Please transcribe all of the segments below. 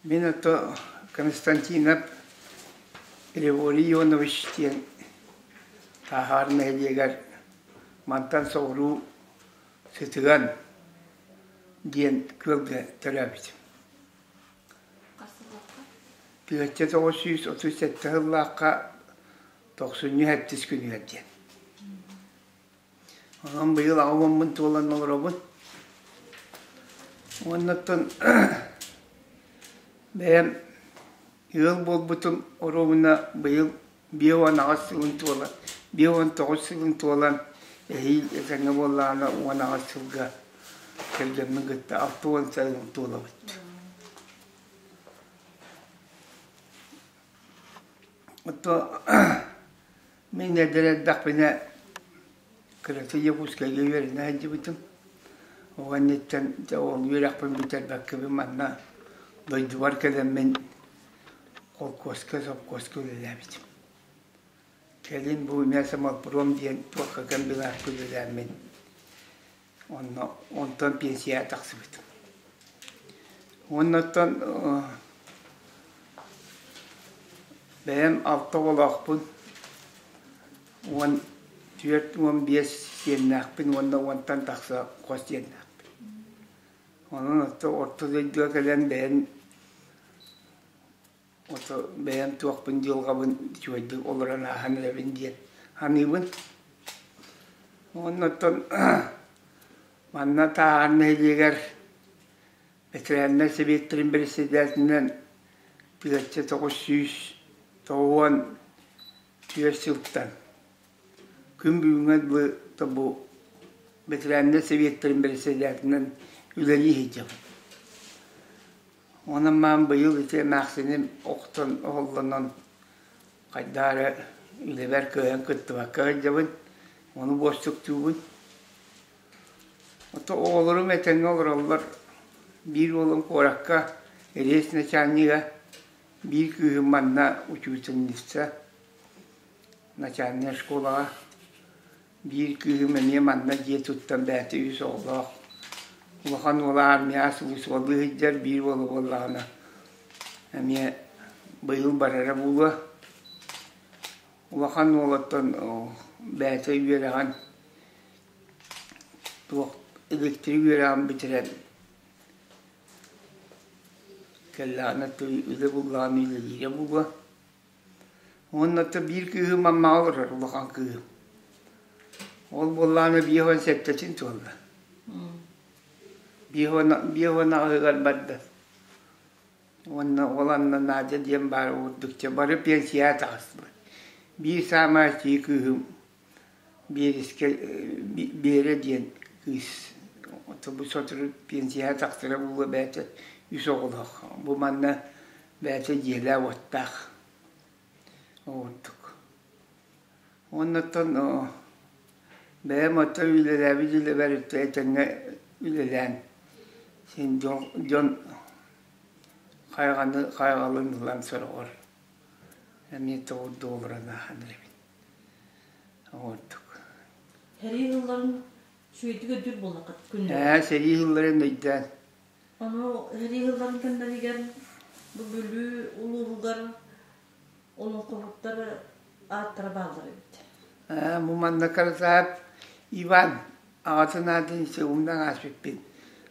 Мин ото Константинов Григорий Ионович диэн Тааһаҕар нэһилиэгэр мантан соҕуруу Сытыган диэн күөлгэ төрөөбүтүм. 1937 сыллаахха тохсунньу сэттис күнүгэр диэн. Онон быйыл аҕа уоммун туолан олоробун. Уоннаттан бэйэм ыал буолбутум оруобуна быйыл 58 сылын туолан, 59 сылын туолан эһиил этэҥҥэ буоллаҕына 18 сылга кэргэммин кытта 60 сылын туолабыт. Ото Мин эдэр эрдэхпинэ кыракый Якутскайга үөрэнэ сылдьыбытым. Ол инниттэн дьэ ол үөрэхпин бүтэрбэккэбин манна дойдубар кэлэммин холкуоска, сопхуоска үлэлээбитим. Кэлин бу мясомолпром диэн туохха комбинатка үлэлээммин онно онтон пенсияҕа тахсыбытым. Уонна оттон бэйэм алта оҕолоохпун, 14-15 сиэннээхпин уонна уонтан тахса хос сиэннээхпин. Онон орто орто дойдуга кэлэн бэйэм ото бэйэм туохпун дьылҕабын үчүгэйдик олорон ааһан эрэбин диэн саныыбын. Уонна оттон манна Тааһаҕар нэһилиэгэр Бэтэрээннэр сэбиэттэрин бэрэссэдээтинэн 1994 сылтан күн бүгүҥҥэ дылы бу бэтэрээннэр сэбиэттэрин бэрэссэдээтинэн үлэлии сылдьабын. Онон маан быйыл ити эмээхсиним охтон оһоллонон хайдах эрэ үлэбэр кыайан кыттыбакка сылдьабын, ону буостуктуубун. Ото оҕолорум этэҥҥэ олороллор. Биир уолум куоракка рейс начальнига, биир кыыһым манна учительница начальнай школаҕа. Биир кыыһым эмиэ манна дьиэ туттан бэйэтэ үс оҕолоох. Улахан уола армияҕа сулууспалыы сылдьар, биир уола буоллаҕына эмиэ быйыл барара буолуо. Улахан уолаттан бэйэтэ үөрэҕин туох электрик үөрэҕин бүтэрэн кэллэҕинэ үлэ буллаҕына үлэлиирэ буолуо. Уонна оттон биир кыыһым Аммаҕа олорор, улахан кыыһым. Ол буоллаҕына 57-тин туолла. 58 аҕыһыгар барда. Уонна ол анна Надя диэн баар курдук бары пенсияҕа таҕыстылар. Биир саамай кии кыыһым Биэрискэ Биэрэ диэн кыыс бу сотору пенсияҕа тахсара буолуо бэйэтэ үс оҕолоох. Бу манна бэйэтэ дьиэлээх-уоттаах курдук. Уонна оттон бэйэм оттон үлэлээбит үлэбэр этэҥҥэ үлэлээн син дьон хайҕаны хайҕалын ылан сороҕор эмиэ тоҕурдуу олорон ааһан эрэбин. Курдук. Сэрии сылларын үчүгэйдик өйдүүр буоллаххыт күннэр. Ээ, сэрии сылларын өйдөөн. Ону сэрии сылларын кэмнэригэр бу Бүлүү улууһугар олоҥхоһуттар ааттара бааллар эбит. Ээ, бу манна Карасаап Иван аҕатын аатын умнан ааспыппын.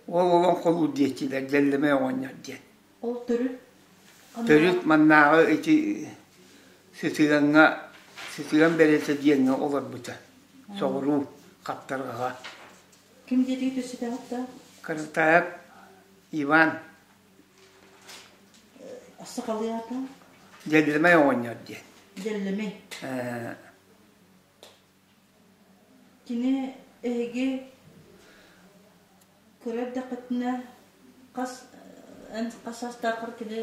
Ол олоҥхолуур диэччилэр Дьэллэмэй оҕонньор диэн. Ол төрүт Төрүт маннааҕы ити Сытыгаҥҥа Сытыган бэрэтэ диэҥҥэ олорбута. Соҕуруу Хаптарҕаҕа. Ким диэтигит өссөтөҕүт да? Каратаев Иван. Сахалыы аата? Дьэллэмэй оҕонньор диэн. Дьэллэмэй. Кини эһиги кыра эрдэххитинэ хас эн хас саастааххар кини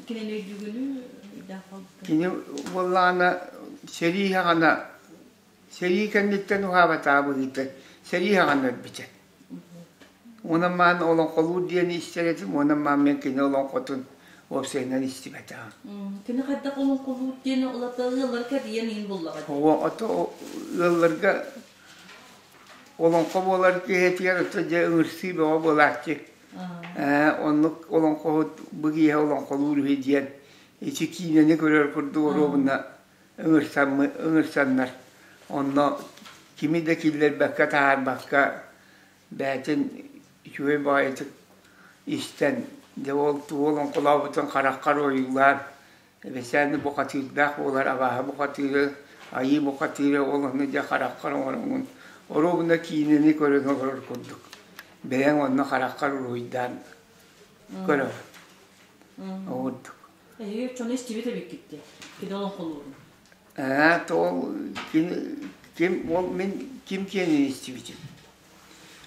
кинини өйдүүгүнүй өйдөөн хаалбыккын? Кини буоллаҕына сэрии саҕана сэрии кэнниттэн уһаабатаҕа быһыыта сэрии саҕана өлбүтэ. Уонна маан олоҥхолуур диэни истэр этим, уонна маан мен кини олоҥхотун уопсайынан истибэтэҕим. Кини хайдах олоҥхолуур диэни улата ыалларга кэрийэн иин буллаҕа дии. Ото ыалларга олоҥхо буолар киһитигэр ото дьэ ыҥырсыы бөҕө буолааччы. Оннук олоҥхоһут бу киэһэ олоҥхолуур үһү диэн ити киинэни көрөр курдук оруобуна ыҥырсаннар онно кими да киллэрбэккэ таһаарбакка бэйэтин үчүгэй баҕайытык истэн дьэ ол тугу олоҥхолообутун хараххар ойуулаан эбэсээни бухатыырдаах буолар абааһы бухатыыры айыы бухатыыра ол ону дьэ хараххар оҥороҥҥун оруобуна киинэни көрөн олорор курдук бэйэҥ онно хараххар уруһуйдаан көрөҕүн оҕурдук Эһиги оччону истибит эбиккит дии, кини олоҥхолуурун. Ээ, то кини ким ол мин ким киэнин истибитим.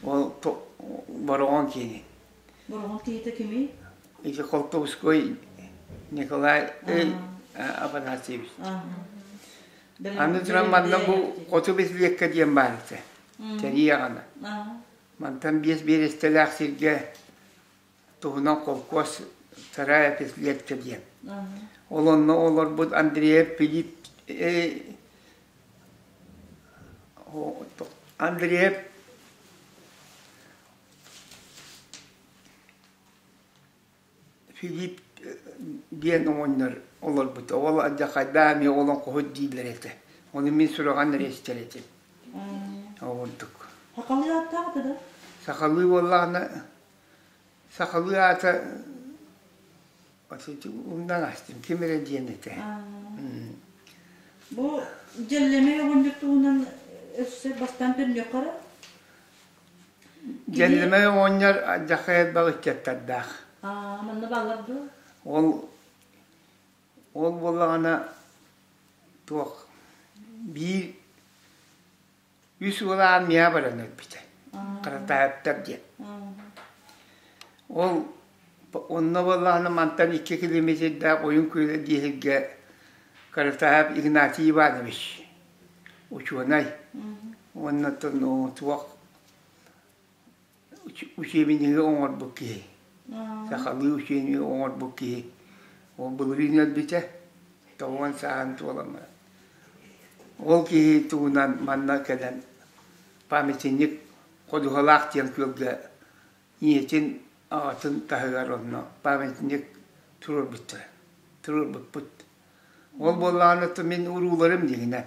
Ол Бороҕон киэнин. Бороҕон киһитэ кимий? Ити Холтовской Николай Афанасьевич. Аны туран манна бу Хоту Бэсилиэккэ диэн баар этэ. Сэрии аҕана. Мантан биэс биэрэстэлээх сиргэ туһунан холкуос Сарая Петлетка диэн. Ол онно олорбут Андреев Филипп Андреев Филипп диэн оҕонньор олорбут. Ол алдьархайдаах эмиэ олоҥхоһут дииллэр этэ. Ону мин сураҕан эрэ истэр этим. Ол курдук. Сахалыы ааттаах этэ да? Сахалыы буоллаҕына, сахалыы аата умнан астым, ким эрэ диэн этэ. Бу Дьэллэмэй оҕонньор туһунан өссө бастаан төннүөххэ эрэ? Дьэллэмэй оҕонньор алдьархай элбэх ыччаттардаах. Манна бааллар дуо? Ол ол буоллаҕына туох биир үс уол армияҕа баран өлбүтэ. Харатаайаптар диэн. Ол онно буоллаҕына мантан 2 километрдаах Ойун Күөлэ диэһиргэ Каратаев Игнатий Иванович учуонай уонна туох учебнигы оҥорбут киһи сахалыы учебнигы оҥорбут киһи ол былырыын өлбүтэ тоҕуон сааһын туолан баран ол киһи туһунан манна кэлэн памятник ходуһалаах диэн күөлгэ ийэтин аҕатын таһыгар онно памятник туруорбуттара туруорбуппут Ол буоллаҕына мин урууларым дьиҥинэн.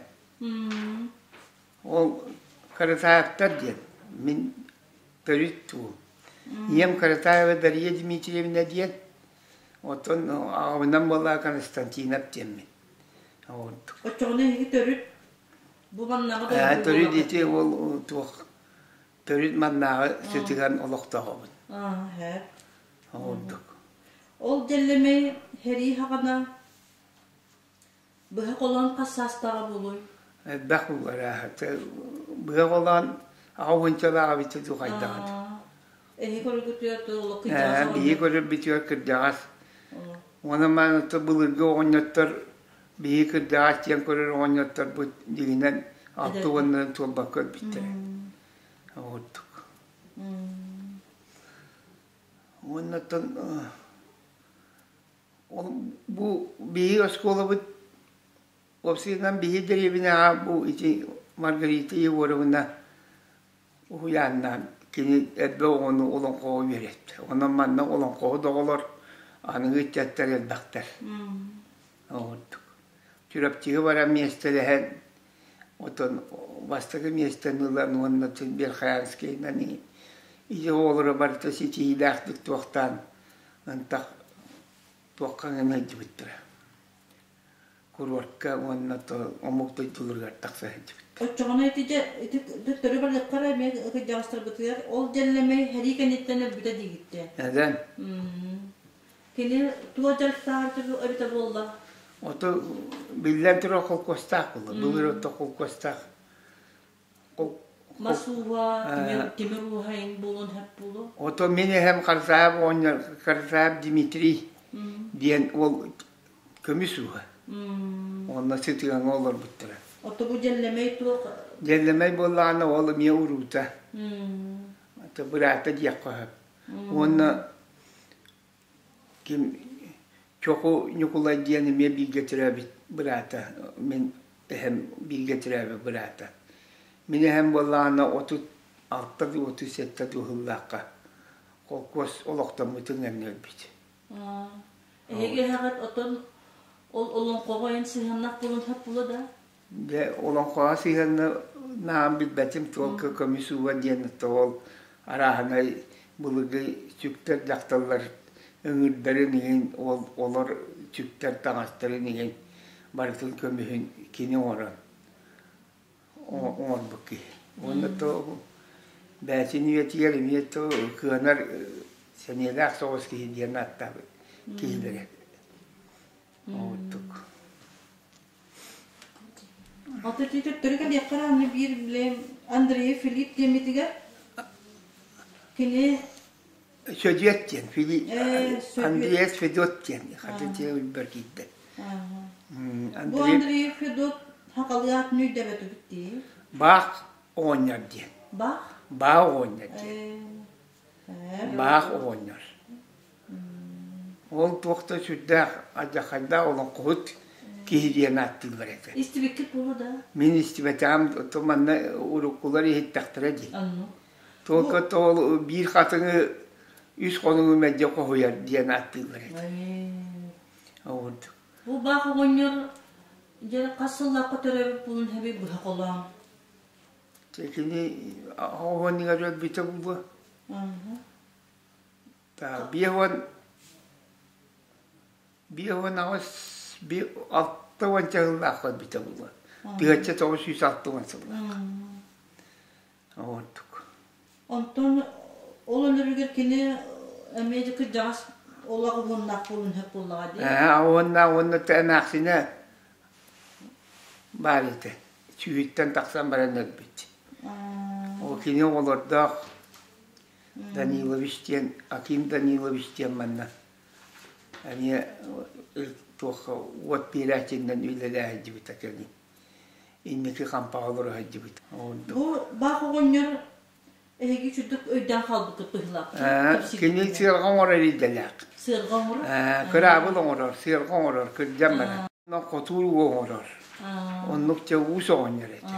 Ол Каратаевтар диэн мин төрүт тугум. Ийэм Каратаева Дария Дмитриевна диэн, оттон аҕабынан буоллаҕа Константинов диэммин. Оччоҕуна эһиги төрүт бу маннааҕы Ээ, төрүт ити ол туох төрүт маннааҕы сытыган олохтооҕобун. Аа, Ол курдук. Ол дьэллэмэй сэрии саҕана быһа холоон хас саастааҕа буолуой? Элбэх буолар Быһа холоон аҕа уончалаах эбитэ дуу хайдаҕын. Эһиги көрөргүтүгэр олох кырдьаҕас Биһиги көрөрбүтүгэр кырдьаҕас. Уонна мааны былыргы оҕонньоттор биһиги кырдьаҕас диэн көрөр оҕонньотторбут дьиҥинэн алта уоннарын туолбакка өлбүттэрэ. Ол курдук. Уонна оттон ол бу биһиги оскуолабыт уопсайынан биһиги дэриэбинэҕэ бу ити Маргарита Егоровна уһуйааннаан кини элбэх оҕону олоҥхоҕо үөрэттэ. Онон манна олоҥхоһут оҕолор аныгы ыччаттар элбэхтэр. Ол курдук. Чурапчыга баран миэстэлэһэн Оттон бастакы миэстэни ылан уонна Верхоянскайынан ити оҕолоро барыта ситиһиилээхтик туохтаан ынтах туохха гына сылдьыбыттара. Курортка уонна омук дойдуларыгар тахса сылдьыбыттар. Оччоҕуна ити дьэ ити төттөрү барыаххара эмиэ кырдьаҕастарбытыгар ол дьэллэмэй сэрии кэнниттэн өлбүтэ диигиттэ. Эдэн. Кини туох дьарыктааҕар эбитэ буолла? Ото биллэн турар холкуостаах буолла. Былыр ото холкуостаах. Мас ууһа, тимир ууһа иҥ буолуон сөп буолуо. Ото мин эһэм Карзаев оҕонньор Карзаев Дмитрий диэн ол көмүс ууһа. Онно сытыаҥа олорбуттара. Ото бу дьэллэмэй туох? Дьэллэмэй буоллаҕына ол эмиэ уруута. Ото быраата диэххэ сөп. Уонна ким Чоху Ньукулай диэн эмиэ бииргэ төрөөбүт быраата, мин эһэм бииргэ төрөөбүт быраата. Мин эһэм буоллаҕына 36 дуу, 37 дуу сыллаахха. Холкуос олохтоммутун кэннэ өлбүт. Эһиги эһэҕит отон ол олоҥхоҕо эн сыһыаннаах буолан сөп буолуо да? Дьэ, олоҥхоҕо сыһыаннаан билбэтим туолка көмүс ууга диэн ол арааһынай былыргы сүктэр дьахталлар ыҥыырдарын иһин ол олор сүктэр таҥастарын иһин барытын көмүһүн кини оҥорон оҥорбут киһи. Уонна то бэйэтин үйэтигэр эмиэ то кыанар сэниэлээх соҕус киһи диэн ааттаабыт киһилэрэ. Оҕурдук. Ата төттөрү кэлиэххэ аны биир билем Андреев Филипп диэммитигэр кини Сөдүөт диэн, Филипп Андреев Федот диэн хата дьиэ үлбэр киирдэ. Бу Андреев Федот хахалыы аатын өйдөбөтүбүт дии. Баах оҕонньор диэн. Баах? Баах оҕонньор диэн. Баах оҕонньор. Ол туох да сүрдээх алдьархайдаах олоҥхоһут киһи диэн ааттыыллар этэ. Истибиккит буолуо да? Мин истибэтэҕим, то манна уруккулар иһиттэхтэрэ дии. Только то биир хатыҥы үс хонугу мэлдьи хоһуйар диэн ааттыыллар этэ. Ол курдук. Бу баах оҕонньор дьэ хас сыллаахха төрөөбүт буолун хэби быһа холоон. Кини оҕонньор өлбүтэ буолуо. 58 60 сыллаах өлбүтэ буолуо. 1960 сыллаах. Ордук. Онтон ол өлөрүгэр кини эмиэ да кырдьаҕас олох уһуннаах буолун сөп буоллаҕа дии. Ээ, уонна уонна эмээхсинэ баар этэ. Сүүһүттэн тахсан баран өлбүт. Ол кини оҕолордоох Данилович диэн, Аким Данилович диэн манна эмиэ туохха уот биэрээччинэн үлэлээ сылдьыбыта кэлин. Инники хампаҕа олоро сылдьыбыт. Бу баах оҕонньор эһиги үчүгдүк өйдөөн хаалбыккыт быһыылаах. Кини сыарҕа оҥорор идэлээх. Сыарҕа оҥорор? Кыраабыл оҥорор, сыарҕа оҥорор, кырдьан баран. Хотуур уу оҥорор. Оннук дьэ уус оҕонньор этэ.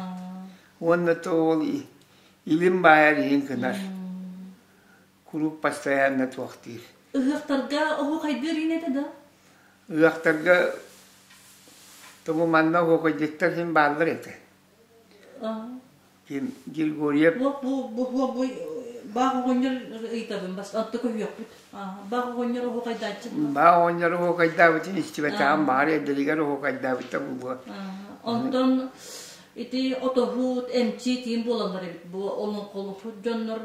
Уонна то ол илим баайар иһин гынар. Куруук постоянно туохтиир. Ыһыахтарга оһуохайдыыр иин этэ да? Ыһыахтарга тобу манна оһуохайдыттар син бааллар этэ. Ким Григорьев Бу бу бу бу баах оҕонньор ыйытабын бас онто көһүөхпүт. Баах оҕонньор оһуохайдааччы Баах оҕонньор оһуохайдаабытын истибэтэҕим баҕар эрдэригэр оһуохайдаабыта буолуо. Онтон Ити отоһут, эмчит иин буолаллар эбит. Бу олоҥхолоһут дьоннор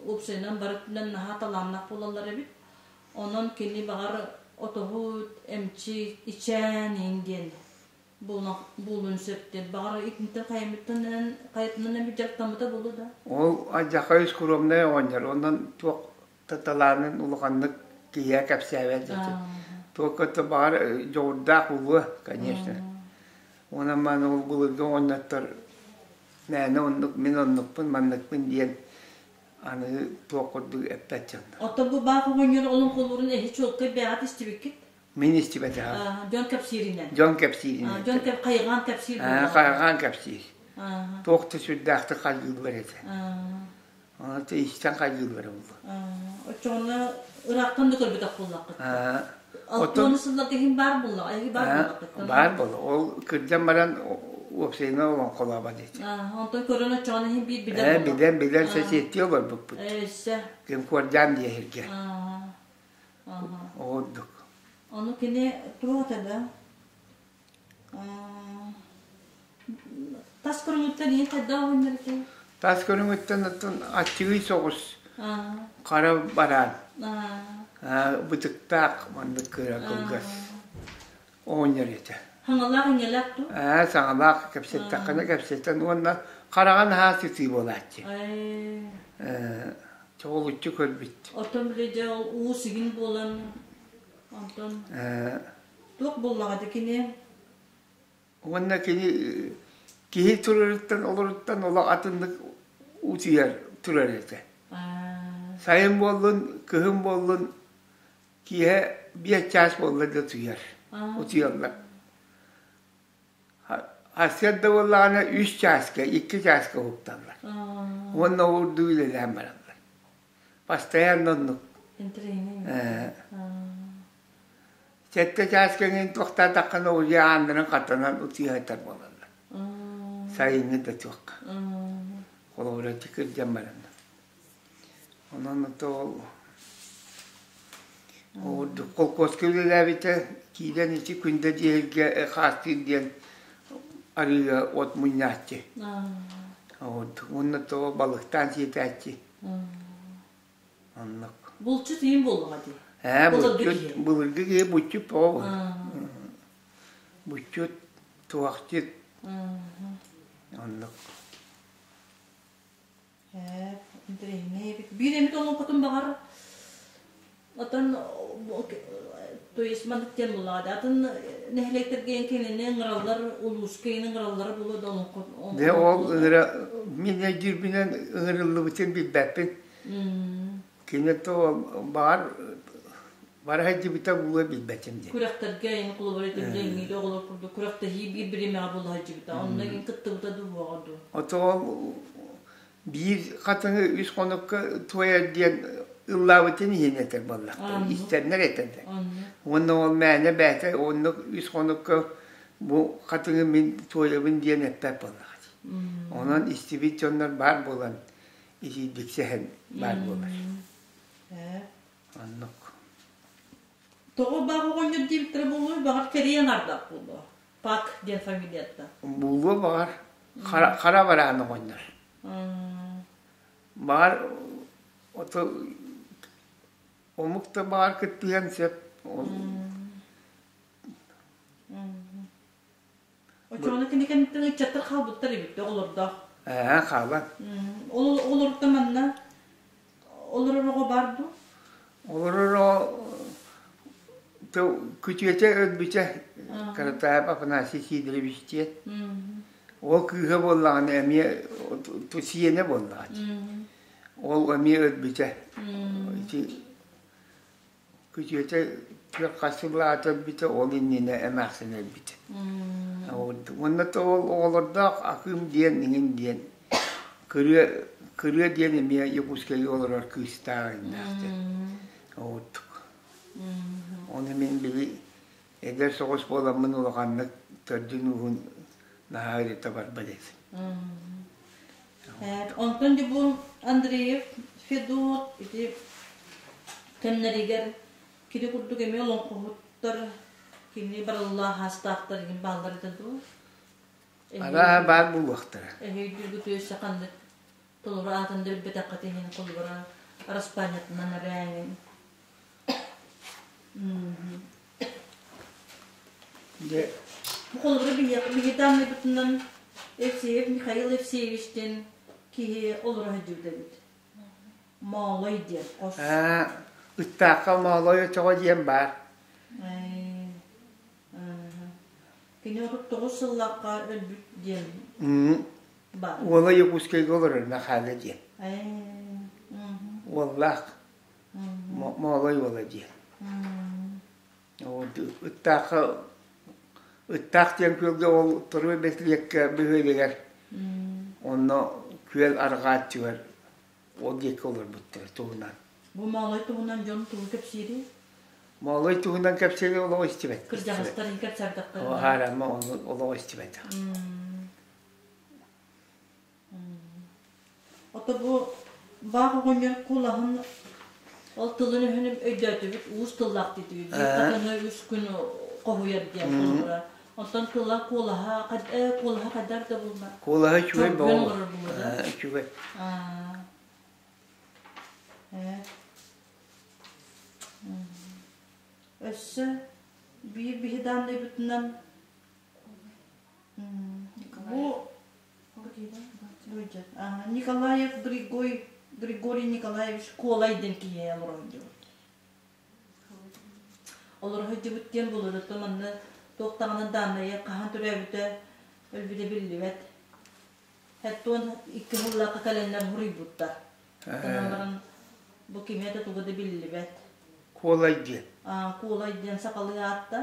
уопсайынан бары өттүнэн наһаа талааннаах буолаллар эбит. Онон кини баҕар отоһут, эмчит, ичээн иин диэн буолуон сөп диэн. Баҕар итинтэн хайамыттан хайатынан эмит дьарыктаммыта буолуо да? Ол алдьархай скромнай оҕонньор. Онон туох талаанын улаханнык киһиэхэ кэпсээбэт этэ. Туохха баҕар дьоҕурдаах буолуо, конечно. Онон маны ол былыргы оҕонньоттор мээнэ оннук, мин оннукпун, манныкпын диэн аныгы туох курдук эппэт дьоннор. Оттон бу баах оҕонньор олоҥхолуурун эһи чуолкай бэйэҕит истибиккит? Мин истибэтэҕим. Дьон кэпсииринэн? Дьон кэпсииринэн. Дьон хайҕаан кэпсиир буоллаҕа? Хайҕаан кэпсиир. Туох да сүрдээхтик хайгыыллар этэ. Ону истэн хайгыыллара буолуо. Оччоҕуна ыраахтан да көрбөтөх буоллаххыт. Алтыаны сылларга иһин баар буоллаҕа, эһиги баар буоллаххыт. Баар буолла. Ол кырдьан баран уопсайынан олоҥхолообот этэ. Онтон көрөн оччоҕуна иһин биир билэр буоллах. Билэн, билэн сэсиэттии олорбуппут. Өссө. Ким куордьаан диэһиргэ. Оҕурдук. Ону кини туох этэ да? Тас көрүҥүттэн иһин хайдах оҕонньор этэй? Тас көрүҥүттэн оттон аччыгый соҕус хара бараан бытыктаах маннык кыра кылгас оҕонньор этэ. Саҥалаах иҥэлээх дуу? Ээ, саҥалаах кэпсэттэххинэ кэпсэтэн уонна хараҕа наһаа сытыы буолааччы. Ээ, чоҕулуччу көрбүт. Оттон били дьэ ол уу сигин буолан онтон Ээ, Туох буоллаҕа да кини Уонна кини киһи турарыттан олоруттан олох атыннык утуйар турар этэ. Сайын буоллун, кыһын буоллун киэһэ биэс чаас буолла да утуйар. Утуйаллар. Сарсыарда буоллаҕына үс чааска, икки чааска уһукталлар. Уонна уурдуу үлэлээн бараллар. Постоянно оннук. Интэриэһинэй. 7 чаас кэҥин туохтаатаххына уже ааннарын хатанан утуйа буолаллар. Сайыҥҥы да туохха. Холобура кырдьан бараннар. Онон ото ол холкуоска үлэлээбитэ киирэн ити күндэ диэһилгэ хаастыыр диэн арыыга от мунньааччы. Уонна то балыктаан сиэтээччи. Оннук. Булчут иин буоллаҕа дии. Ээ, Былыргы булчут, киһи. былыргы киһи булчут боо. Булчут, туохчут. Оннук. Ээ, интэриэһинэй эбит. Биир эмит олоҥхотун баҕар Отон то есть маннык диэн буоллаҕа да атын нэһилиэктэргэ кинини ыҥыраллар улууска иһин ыҥыраллара буолуо да олоҥхо Дьэ ол ыҥыра мин өйдүүрбүнэн ыҥырыллыбытын билбэппин. Кини то баҕар бара сылдьыбыта буолуо билбэтим диэн. Күрэхтэргэ ин холобура итиннэ иҥиилэ оҕолор курдук күрэхтэһии биир бириэмэҕэ буола сылдьыбыта. Онно иҥ кыттыбыта дуу буоҕа дуу. Ото ол биир хатыҥы үс хонукка туойар диэн ыллаабытын иһин этэр буоллахтар, истэннэр этэллэр. Уонна ол мээнэ бэйэтэ оннук үс хонукка бу хатыҥы мин туойабын диэн эппэт буоллаҕа дии. Онон истибит дьоннор баар буолан итийдик сэһэн баар буолар. Оннук. Тоҕо баҕ оҕонньор диэбиттэрэ буолуой, баҕар кэриэн ардах буолуо. Пак диэн фамилията. Буолуо баҕар хара, хара бараан оҕонньор. Баҕар ото омук да баҕар кыттыһыан сөп. Оччоҕуна кини кэнниттэн ыччаттар хаалбыттар эбит оҕолордоох. Ээ, хаалан. Ол оҕолорто манна олорор оҕо баар дуу? Олорор оҕо күтүөтэ өлбүтэ Каратаев Афанасий Сидорович диэн. Ол кыыһа буоллаҕына эмиэ сиэнэ буоллаҕа. Ол эмиэ өлбүтэ. Ити Күтүөтэ хас сыллаата өлбүтэ, ол иннинэ эмээхсин өлбүтэ. Уонна то ол оҕолордоох Акыым диэн иҥин диэн кырыа кырыа диэн эмиэ Якутскайга олорор кыыстаах иннээхтэр. Оҕуттук. Ону мин били эдэр соҕус буоламмын улаханнык төрдүн ууһун наһаа өрүтэ барбат этим. Онтон дьэ бу Андреев Федот ити кэмнэригэр кини курдук эмиэ олоҥхоһуттар кини барыллаах аастаахтар иһин бааллар этэ дуу? Арааһа баар буолуохтара. Эһиги өссө ханнык толору аатын да билбэтэххит иһин холобура араспаанньатынан эрээҥин. Дьэ Бу холобура биһиэхэ биһиги дааннайбытынан Евсеев Михаил Евсеевич диэн киһи олоро сылдьыбыт эбит. Моолой диэн хос. Аа, ыттаахха Моолой очоҕо диэн баар. Кини 39 сыллаахха өлбүт диэн баар. Уола Якутскайга олорор Махаала диэн. Уоллаах Моолой уола диэн. Ыттаахха Ыттаах диэн күөлгэ ол Торуой бэсилиэккэ бөһүөлэгэр онно күөл арҕааччыгар ол диэки олорбуттар туһунан. Бу Моолой туһунан дьон тугу кэпсиирий? Моолой туһунан кэпсиири олох истибэт. Кырдьаҕастар кэпсээбэтэхтэр. Аарама олох истибэтэх. Ото бу баах оҕонньор кулаһын ол тылын-өһүн өйдөөтүбүт, уус тыллаах диэтибит. Биир хатыҥы үс күн хоһуйар диэн холобура. Онтон тыла куолаһа куолаһа хайдах да булла. Куолаһа үчүгэй Чоргуйан бөҕө. олорор буолуо да? Үчүгэй. Өссө биир биһи дааннайбытынан бу Николаев Григорий, Григорий Николаевич Куолай диэн киһи олоро сылдьыбыт. Олоро сылдьыбыт диэн буларыттан манна туох даҕаны дааннайа хаһан төрөөбүтэ өлбүтэ биллибэт. Хэттуон икки сыллаахха кэлэннэр суруйбуттар. Онон баран бу кимэ да туга да биллибэт. Куолай диэн. Куолай диэн сахалыы аатта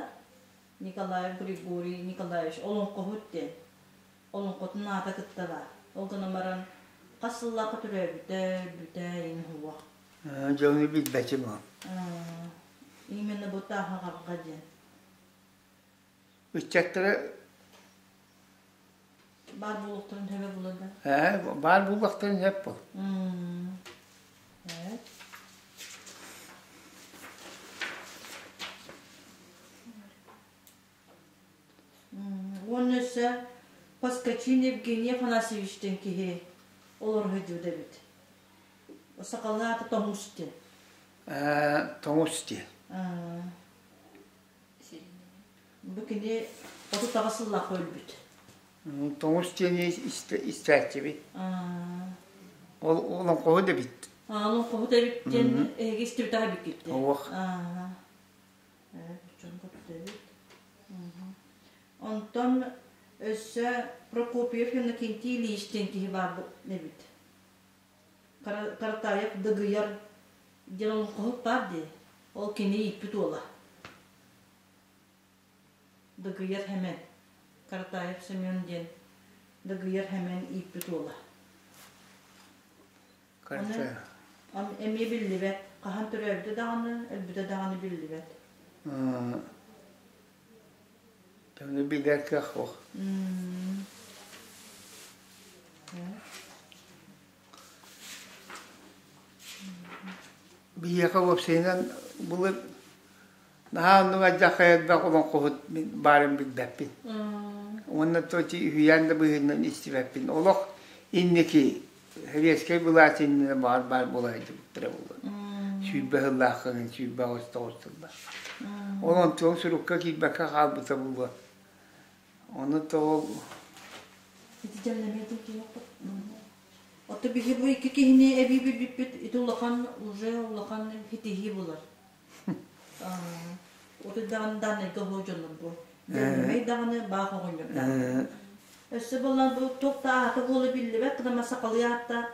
Николаев Григорий Николаевич олоҥхоһут диэн. Олоҥхотун аата кытта баар. Ол гынан баран хас сыллаахха төрөөбүтэ, өлбүтэ иҥ суох. Дьону билбэтим ол. Именно бу Тааһаҕарга диэн. Ыччаттара Баар буолуохтарын сөбө була да? Ээ, баар буолуохтарын сөп буол. Уонна өссө Поскачин Евгений Афанасьевич диэн киһи олоро сылдьыбыт эбит. Сахалыы аата Тоҥус диэн. Ээ, Тоҥус диэн. Бу кини 38 сыллаахха өлбүт. Тоҥус диэни истээччибит. Ол олоҥхоһут эбит. Олоҥхоһут эбит диэн эһиги истибитэх эбиккит дии. Ох. Дьон көттөбүт. Онтон өссө Прокопьев Иннокентий Ильич диэн киһи баар эбит. Каратаев Дыгыйар диэн олоҥхоһут баар дии. Ол кини ииппит уола. Дыгыйар Хэмэн. Каратаев Семен диэн Дыгыйар Хэмэн ииппит уола. Аны эмиэ биллибэт. Хаһан төрөөбүтэ даҕаны, өлбүтэ даҕаны биллибэт. Ону билэр кыах суох. Биһиэхэ уопсайынан былыр наһаа оннук алдьархай элбэх олоҥхоһут мин баарын билбэппин. Уонна то үһүйээн да быһыытынан истибэппин. Олох инники Сэбиэскэй былаас иннинэ баар баар буола сылдьыбыттара буолуо. 20 сыллааххын, 28 9 сыллаах. Ол онтуон сурукка киирбэккэ хаалбыта буолуо. Ону то ол Ити дьэллэмиэтин киһиэхпит. Ото биһи бу икки киһини эбии билбиппит ити улахан уже улахан хитиһии булар. Отут даҕаны дааннайга оһо дьоннор бу. Дьэллэмэй даҕаны баах оҕонньордоох. Өссө буолан бу туох да аата буола биллибэт гына сахалыы ааттаах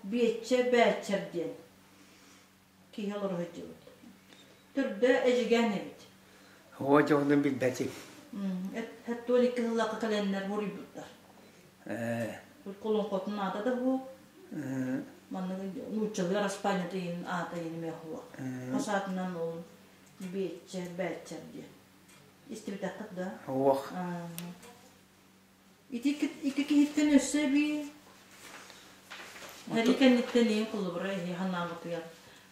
Биэччэ Бээччэр диэн киһи олоро сылдьыбыт. Төрдө Эдьигээн эбит. Оо, дьоһунун билбэтим. Хэттуон икки сыллаахха кэлэннэр хоруйбуттар. Колоҥхотун аата да бу. Маннык нууччалыы араспаанньата иһин аата иһин эмиэ суох. Хос аатынан ол Биэччэ Бээччэр диэн. Истибитэххит да? Суох. Ити икки киһиттэн өссө эбии Һэри кэнниттэн ийэм холобура эһи санаабытыгар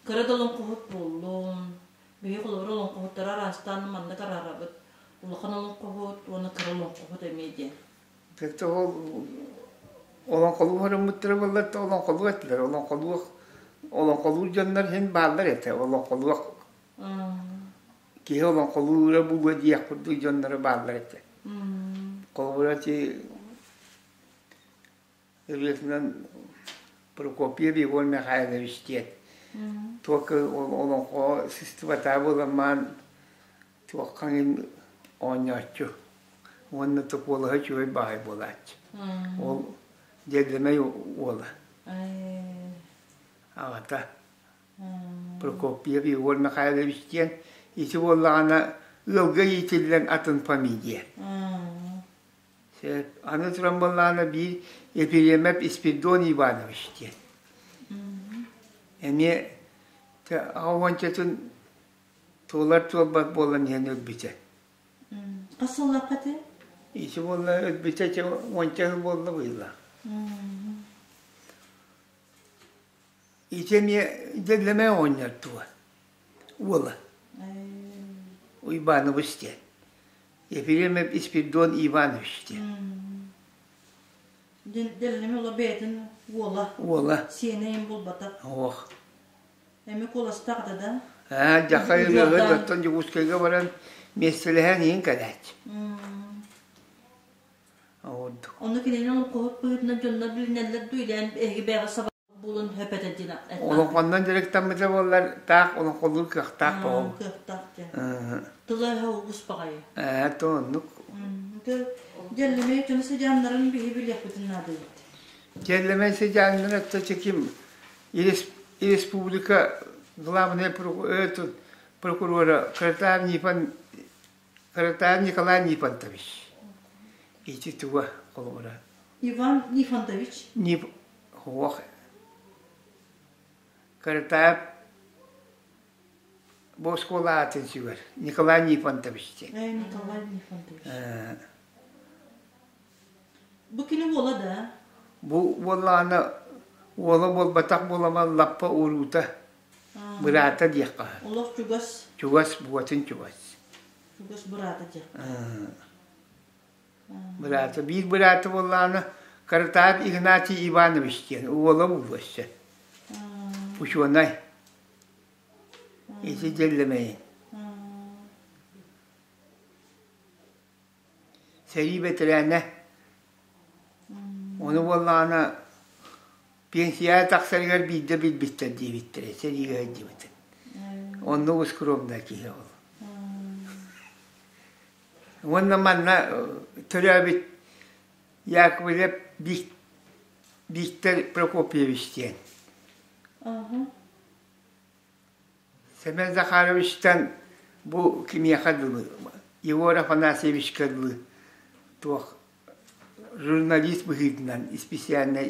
кыра да олоҥхоһут буоллун, биһи холобура олоҥхоһуттары араастаан маннык араарабыт. Улахан олоҥхоһут уонна кыра олоҥхоһут эмиэ диэн. Дьэ ол олоҥхолуу хоруммуттара буоллар да олоҥхолуу этилэр. Олоҥхолуох олоҥхолуур дьоннор иһин бааллар этэ. Олоҥхолуох киһи олоҥхолуура буолуо диэх курдук дьонноро бааллар этэ. Холобура ити ырыатынан Прокопьев Егор Михайлович диэн туох олоҥхо сыстыбатаа буоламмаан туохха оонньооччу уонна токуолаһа үчүгэй баҕайы буолааччы. Ол Дьэллэмэй уола аҕата Прокопьев Егор Михайлович диэн ити буоллаҕына ыалга иитиллэн атын фамилия. Сөп. Аны туран буоллаҕына биир Ефремов Испирдон Иванович диэн. Эмиэ уончатын туолар туолбат буолан иһэн өлбүтэ. Хас сыллаахха этэ? Ити буолла өлбүтэ уонча сыл буолла быһыылаах. Ити эмиэ Дьэллэмэ оҕонньор дуо? Уола. Уйбаанабыс диэн. Ефремов Испирдон Иванович диэн. Дьэллэмэ уола бэйэтин уола. Уола. Сиэнэ булбатах. Ох. Эми куоластаах да да? Аа, дьахай ырыаһыт оттон Дьокуускайга баран миэстэлэһэн иһин кэлээччи. Ону кинини олоҥхоһут быһыытынан дьоннор билинэллэр дуу, илээн эһиги бэйэҕит саба булун хөп этэ диэн Олоҥхоннон дьарыктаммыта буоллар таах олоҥхолуур кыахтаах буолуо. Кыахтаах диэн. Тыла-өһө угус баҕайы. Ээ, то оннук. Дьэллэмэй дьону сыдьааннарын биһи билиэхпитин наада эбит. Дьэллэмэй сыдьааннара ким республика главный прокурора Каратаев Нифон Каратаев Николай Нифонтович. Ити туга холобура. Иван Нифонтович? Ниф... Ох. Каратаев... Бу оскуола аатын сүгэр Николай Нифонтович диэн. Николай Нифонтович. Бу кини уола да? Бу уоллаана уола буолбатах буоламан лаппа уруута, быраата диэххэ. Олох чугас. Чугас, буотун чугас. Чугас быраата диэххэ. Быраата, биир быраата буоллаҕына Каратаев Игнатий Иванович диэн уола буолуо өссө. Учуонай. Ити дьэллэмэйин. Сэрии бэтэрээнэ. Ону буоллаҕына пенсияҕа тахсарыгар биирдэ билбиттэр диэбиттэрэ, сэриигэ сылдьыбытын. Оннук скромнай киһи ол. Уонна манна төрөөбүт Яковлев Виктор Прокопьевич диэн. Сэмэн Захаровичтан бу кимиэхэ дылы, Егор Афанасьевичка дылы туох журналист быһыытынан исписээлинэй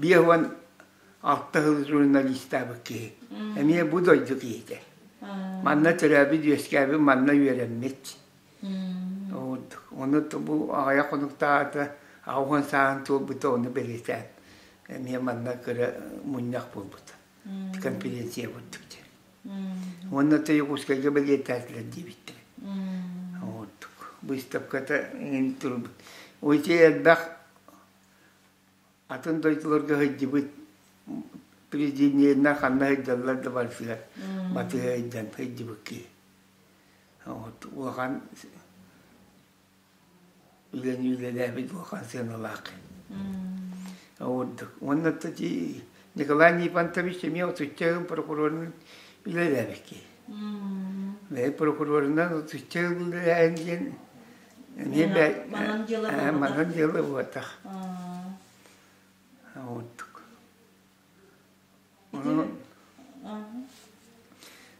56 сыл журналистаабыт киһи. Эмиэ бу дойду киһитэ. Манна төрөөбүт-үөскээбит, манна үөрэммит. Ону бу аҕыйах хонуктааҕыта 80 сааһын туолбута, ону бэлиэтээн эмиэ манна кыра мунньах буолбута. Конференция курдук диэн. Уонна Якутскайга бэлиэтээтилэр диэбиттэр. Ордук. Выставката эҥин турбут. Ити элбэх атын дойдуларга сылдьыбыт президеннэр ханна сылдьаллар да барытыгар батыһа сылдьан сылдьыбыт киһи. Вот улахан үлэни үлэлээбит улахан сыаналаах. Ордук. Уонна Николай Нифонтович эмиэ отучча сыл прокурорунан үлэлээбит киһи. Бэйэ прокурорунан отучча сыл үлэлээһин диэн эмиэ манан дьыала буолбатах. Ордук.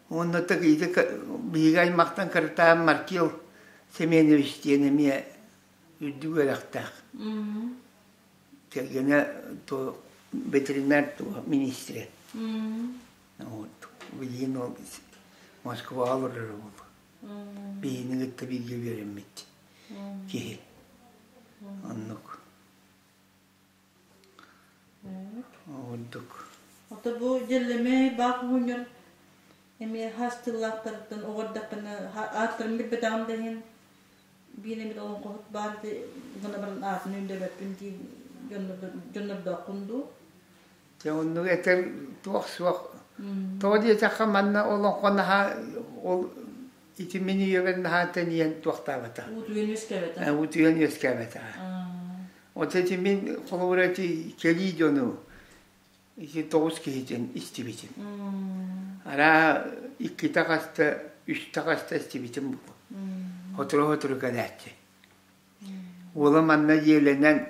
Уонна биһиги аймахтан кырытаан Маркел Семенович диэн эмиэ үрдүк үөрэхтээх. Кэргэнэ ветеринар министрэ. Билигин ол Москваҕа олорор уол. Биһигини кытта бииргэ үөрэммит киһи. Оннук. Ордук. Ото бу дьэллэмэй баах мунньар эмиэ хас тыллаахтарыттан оҕордаххына ааттарын билбэтэҕим да иһин биир эмит олоҥхоһут баар гына баран аатын өйдөөбөппүн дии дьоннордооххун дуу? Дьэ оннук этэр туох суох. Тоҕо диэтэххэ манна олоҥхо наһаа ол ити мин ийэбэр наһаа тэнийэн туохтаабата. Уутуйан үөскээбэтэ. Уутуйан үөскээбэтэ. Вот эти мин холобура эти кэлии дьону ити тоҕус киһитин истибитим. Араа иккитэ хаста, үстэ хаста истибитим бу. Сотору-сотору кэлээччи. Уола манна дьиэлэнэн,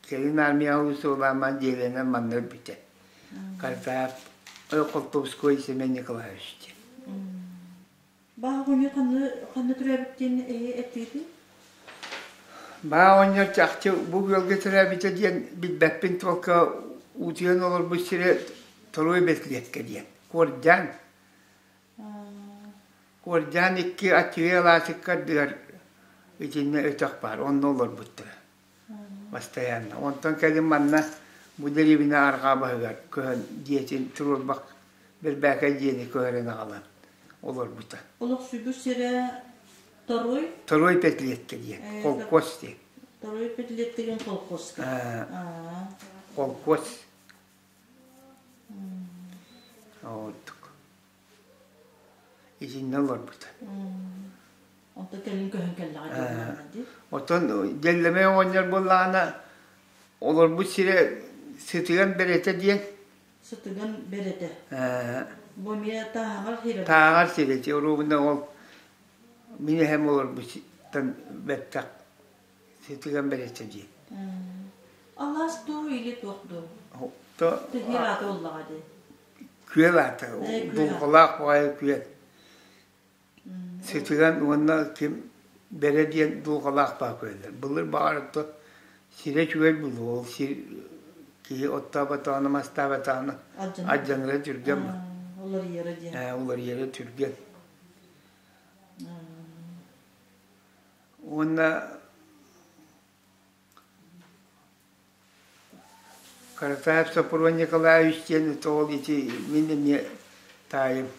кэлин армияҕа усуолааман дьиэлэнэн манна өлбүтэ. Картаев Холтовской Семен Николаевич диэн. Баа оҕонньор ханна ханна төрөөбүт диэн эттигитий? Баа оҕонньор чахчы бу ыалга төрөөбүтэ диэн билбэппин только утуйан олорбут сирэ Торуой Бэтлиэккэ диэн. Куордьаан. Куордьаан икки аччыгый алаасыкка ардыгар итиннэ өтөх баар, онно олорбуттара. Постоянно. Онтон кэлин манна бу дэриэбинэ арҕаа баһыгар көһөн дьиэтин туруорбах Бэрбээкэй дьиэни көһөрөн аҕалан олорбута. Олохсуйбут сирэ Торуй? Торуй Петлиэккэ диэн, холкуос диэн. Торуй Петлиэккэ диэн холкуоска. Холкуос. Ордук. Итиннэ олорбута. Онтон кэлин көһөн кэллэҕэ дии. Оттон Дьэллэмэй оҕонньор буоллаҕына олорбут сирэ Сытыган Бэрэтэ диэн. Сытыган Бэрэтэ. Бу эмиэ Тааһаҕар сирэ. Тааһаҕар сирэ ити оруобуна ол мин эһэм олорбуттан бэттэх Сытыган Бэрэтэ диэн. Алаас дуу или туох дуу? Тэһиир аата буоллаҕа дии. Күөл аата, дулҕалаах баҕайы күөл. Сытыган уонна ким Бэрэ диэн дулҕалаах баа күөллэр. Былыр баҕар то сирэ үчүгэй буолуо, ол сир киһи оттооботоҕуна, мастаабатаҕына алдьанара түргэн. Уларыйара диэн. Уларыйара түргэн. Уонна Каратаев Сопрун Николаевич диэн ол ити мин эмиэ таайым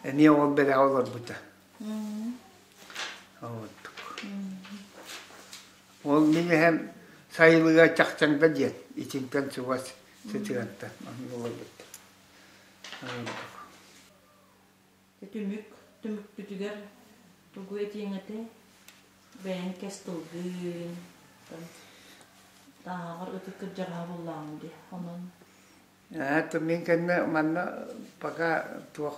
эмиэ ол бэлэҕэ олорбута. Ол мин эһэм сайылыга Чахчаҥда диэн итинтэн чугас сытыгантан онно олорбут. Түмүк түмүкпүтүгэр тугу этиэҥ этэй? Бэйэҥ кэс тылгын, тааҕар ытык кырдьаҕаһа буллаҕыҥ дии, онон Ээ, мин кэннэ манна пока туох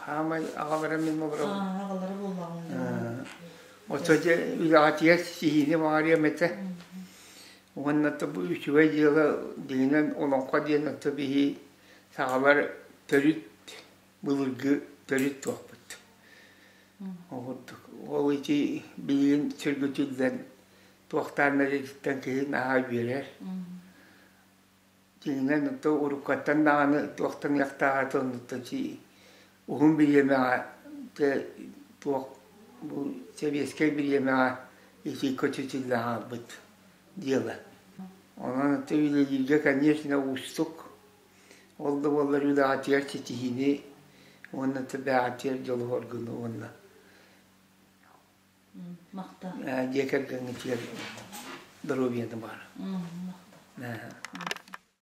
хаамай аҕалара мин олоробун. Аҕалара буоллаҕыҥ дии. Ото дьэ үлэҕитигэр сиһиини баҕарыам этэ. Уонна бу үчүгэй дьыала дьиҥинэн олоҥхо диэн ото биһи сахалар төрүт былыргы төрүт туохпут. Ол курдук ол ити билигин сөргүтүллэн туохтаан эрититтэн киһи наһаа үөрэр. Дьиҥинэн ото уруккаттан даҕаны туохтаныахтааҕа оннуттан уһун бириэмэҕэ туох бу сэбиэскэй бириэмэҕэ ити көтүтүллэн хаалбыт дьыала. Онон ити үлэлииргэ, конечно, уустук. Ол да буоллар үлэҕитигэр ситиһиини уонна бэйэҕитигэр дьолу-соргуну уонна Махтал. Дьиэ кэргэҥҥитигэр доруобуйаны баҕарабын. Махтал.